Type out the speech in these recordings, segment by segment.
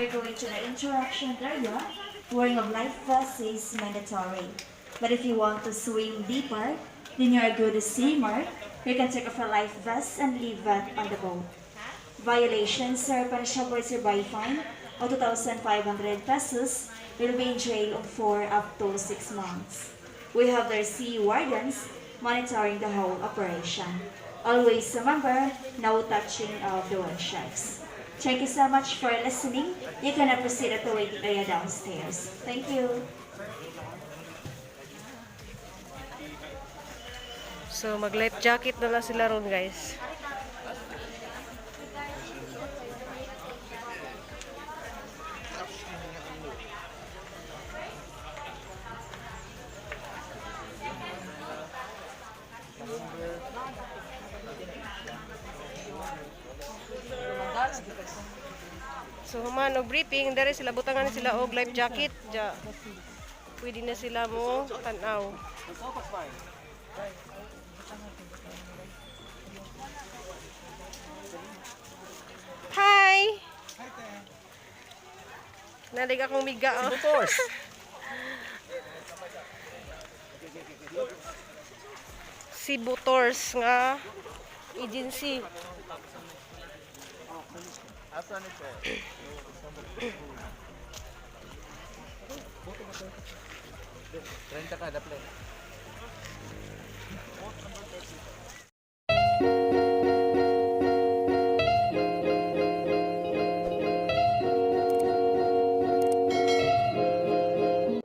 we're going to the interaction area, wearing of life vest is mandatory. But if you want to swim deeper, then you're a good swimmer, you can take off a life vest and leave that on the boat. Violations are punishable by fine of 2,500 pesos, will be in jail for up to 6 months. We have their sea wardens monitoring the whole operation. Always remember, no touching of the whale sharks. Thank you so much for listening. You can now proceed at the waiting area downstairs. Thank you. So mag life jacket na lang sila ron, guys. So human og briefing, dere sila butangan sila og life jacket. Ja. Pwede na sila mo tan-aw. Hi! Nalig akong miga, oh. Tours. Cebu Tours nga agency. Asa ni po? 30 kada play.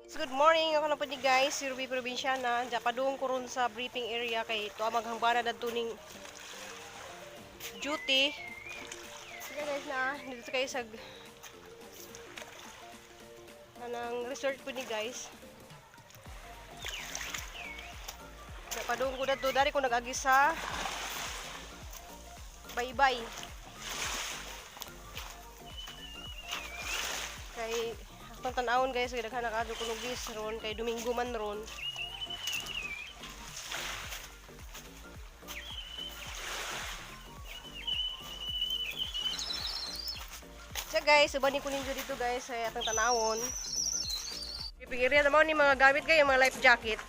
Good morning, ako na po ni guys, si Ruby Provinciana. Diya padung ko ron sa briefing area kay tuwa maghambana dadto ning duty. Sige guys na, dito kayo sa anang resort po ni guys. Diya padung ko dadto dari ko nag-agi sa bye-bye. Kay atong tan-awon guys, kay daghan na kaadto kuno gis ron kay Domingo man ron. So guys, uban ko ninyo dito guys sa atong tan-awon. Ibig area naman ni mga gamit kayo, mga life jacket.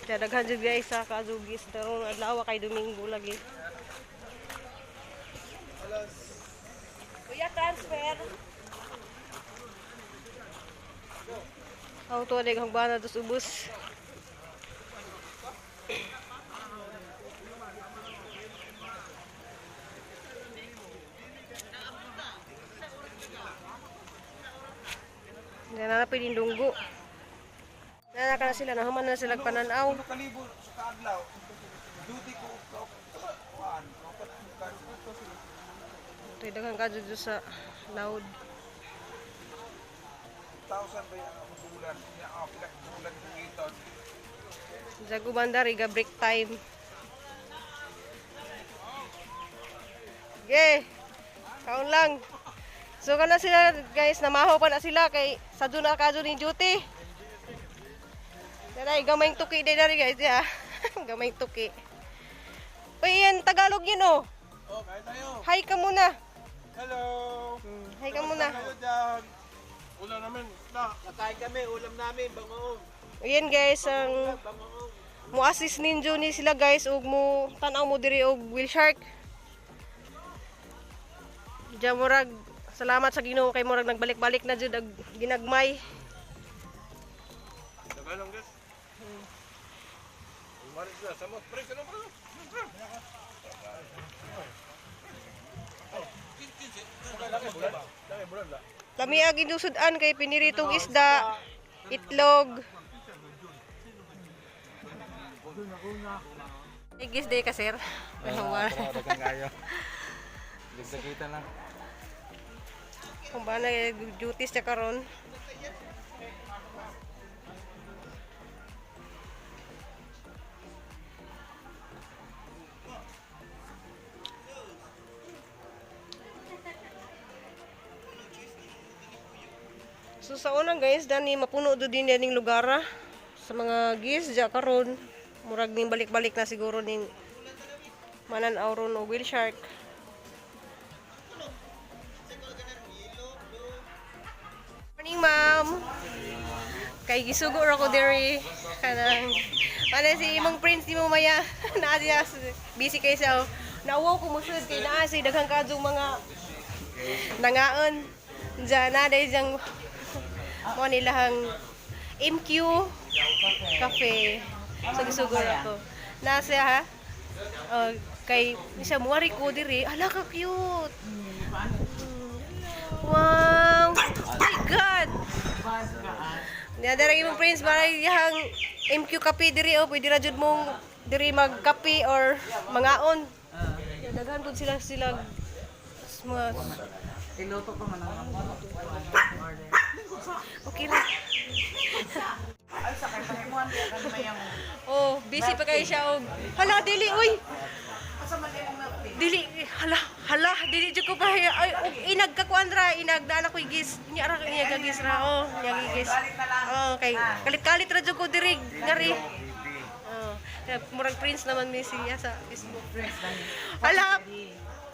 Kaya daghan jud guys sa kaadugis daron adlaw kay Domingo lagi. Kuya, transfer. Ang tuwa ang bana dos ubos. Diyan na pwedeng dunggo. Nana ka na sila, nahuman na sila pananaw. Kalibo sa kaadlaw. Duty ko kuan. Ito daghang kadyo sa loud. 1,000 ba yung akong bulan? Ya, oh, pila ka bulan kong iton. Jago bandar, iga break time. Okay. Kaon lang. So kana sila guys, namaho pa na sila kay sa na kadyo ni duty. Daray gamay tuki day dari guys ya. Gamay tuki. Uy, yan Tagalog yun oh. Oh, kain tayo. Hi ka muna. Hello. Hi ka muna. Kayo dyan. Ulam namin. Na. Kakain kami, ulam namin, bangoong. Ayan guys, ang Bangoong. mo assist ninyo ni sila guys ug mo tan-aw mo diri og whale shark. Diyan murag salamat sa Ginoo kay murag nagbalik-balik na jud ag ginagmay. Tagalog guys. Umalis na, samot. Pre, sino pre? Lami ag inusud-an kay piniritong isda, itlog. Igis day ka sir. Dagang kayo. Dagdagita lang. Kung ba na duties siya karon. So sa unang guys, dani mapuno do din ning lugar ah. Sa mga gis ja karon. Murag ning balik-balik na siguro ning Mananaw ron og whale shark. Morning, ma'am. Kay gisugo ra ko diri kanang para si imong prince ni mo maya naa siya busy kay siya. Nauwaw ko mosud kay naa siya daghang kaadtong mga nangaon diyan na dai diyang mo nilahang MQ Cafe. So gisugo ra ko. Na siya ha. Oh, kay siya muari ko diri. Ala ka cute. Wow! My God! Niya dara imong prince para iyang MQ kape diri oh, pwede ra jud mong diri magkape or mangaon. Ya, daghan pud sila sila mga Iluto ko man ang order. Okay ra. Ay, sa kay pahimuan kay kan mayang. Oh, busy pa kayo siya og hala dili oy. Asa man imong milk tea? Dili hala hala dili jud ko pa ay og inag ka kuan ra inag daan ako gis nya ra niya gagis ra oh nya gigis. Oh, kay kalit-kalit ra jud ko diri ngari. Oh, kaya murag prince naman mi siya sa Facebook. Hala,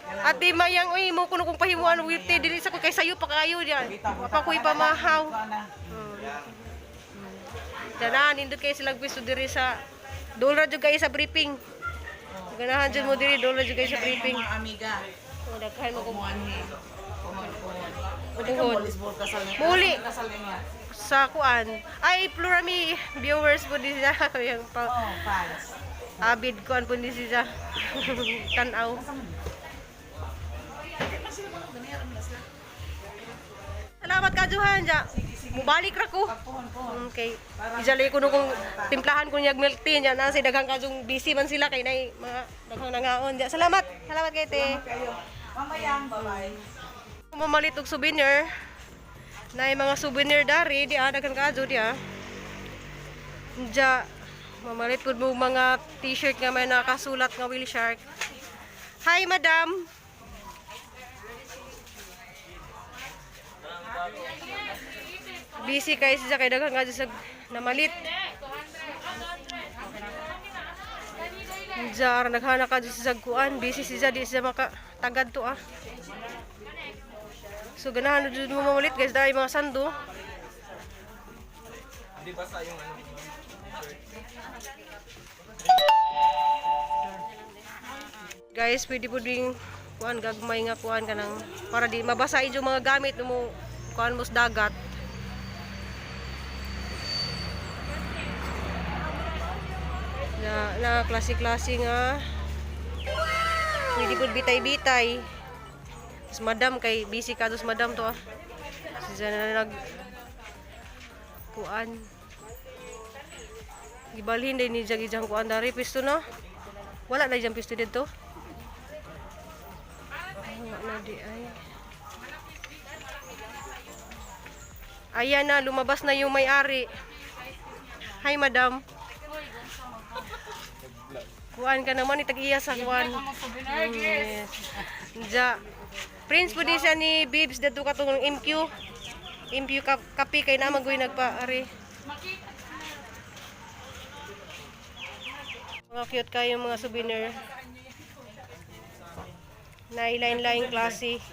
Ate Mayang, uy, mo kuno kong pahimuan wite dili sa ko kay sayo pa kayo diyan. Pa ko'y pamahaw. Dana nindot kayo silang piso diri sa dool ra jud kayo sa briefing. Ganahan jud mo diri dool ra jud kayo sa briefing. Mga amiga. Oh, daghan mo kung Muanhi. Kumon. Pwede ka Puhon. mulis mo kasal niya. Muli. Kasal niya. Sa kuan. Ay, plurami viewers po di siya yung pa Oh, fans. abid kuan po di siya. Tan-aw. Salamat ka Johan ja. Mubalik ra ko. Puhon, puhon. Okay. Ijalay ko no kung timplahan ko niyag milk tea niya na si daghang kajong busy man sila kay nay mga daghang nangaon diya. Salamat. Salamat kay te. Kayo. Mamayang, bye-bye. Mamalit og souvenir. Nay mga souvenir dari di ah daghan kajo di ah. Diya mamalit pud mo mga t-shirt nga may nakasulat nga whale shark. Hi, madam. Busy kay siya kay daghan kajo sa namalit. Diya naghana ka sa kuan, busy siya di siya maka tagad to ah. So ganahan na jud mo mamalit guys dahil mga sando. Hindi basta yung ano. Guys, pwede po ding kuan gagmay nga kuan kanang para di mabasa yung mga gamit mo kuan mo sa dagat. Na, na klase-klase nga. Pwede po bitay-bitay. Tapos madam kay busy ka dos madam to ah. Siya na nag kuan. Gibalhin din ni Jagi jang kuan dari pisto no. Wala na diyang pisto dito. Wala na di ay. Ayan na, lumabas na yung may-ari. Hi, madam. Kuan ka naman, itag-iya sa kuan. Yes. Ja. Prince po din siya ni Bibs dito katong MQ. MQ kape kay na magoy nagpa-ari. Mga cute kayo mga souvenir. Nailain-lain klase.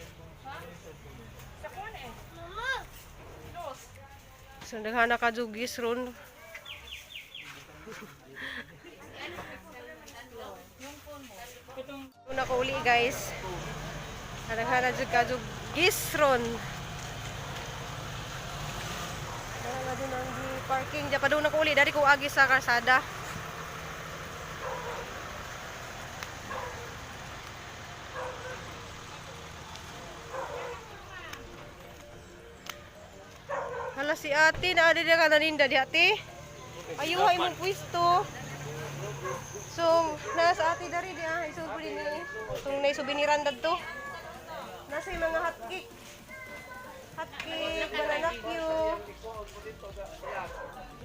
So, naghana ka jugis ron. Una ko uli guys. Naghana jud ka jugis ron. Naghana dun ang parking. Diya pa doon ako uli. Dari ko agi sa kalsada. Hala si ate, naadi na ka naninda di ate. Ayuha imong pwesto. So, nasa ate dari di ah, isod po din ni. Itong naisubiniran dadto. Nasa yung mga hot cake. Hot cake, banana cue.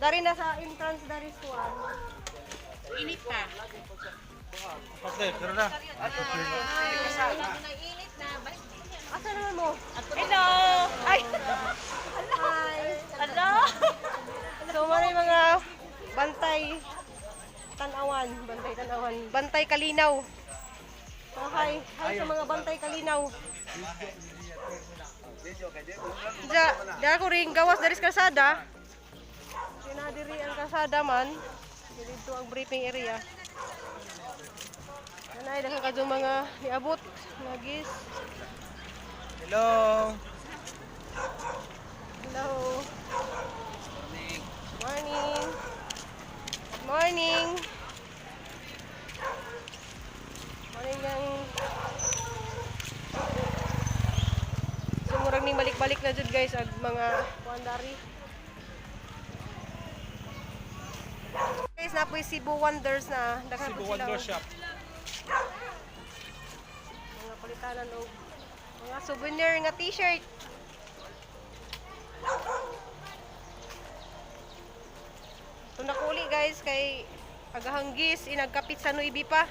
Dari na sa entrance dari suwan. Okay, pero na. Asa naman mo? Hello! Ay! Hi! Hello! So, maray mga bantay tanawan, bantay tanawan, bantay kalinaw. Oh, hi. Hi sa mga bantay kalinaw. Ja, da ko ring gawas dari sa kalsada. Kina diri ang kalsada man. Dito ang briefing area. Anay daghan kadto mga niabot nagis. Hello. Hello. Morning. Morning. Morning lang. So murag ning balik-balik na jud, guys, ag mga kuan dari. Guys, na po Cebu Wonders na. Daghan Cebu po sila, Wonder oh. Shop. Mga palitanan og mga souvenir nga t-shirt. Ito na kuli, guys, kay agahanggis inagkapit sa Nuibi pa.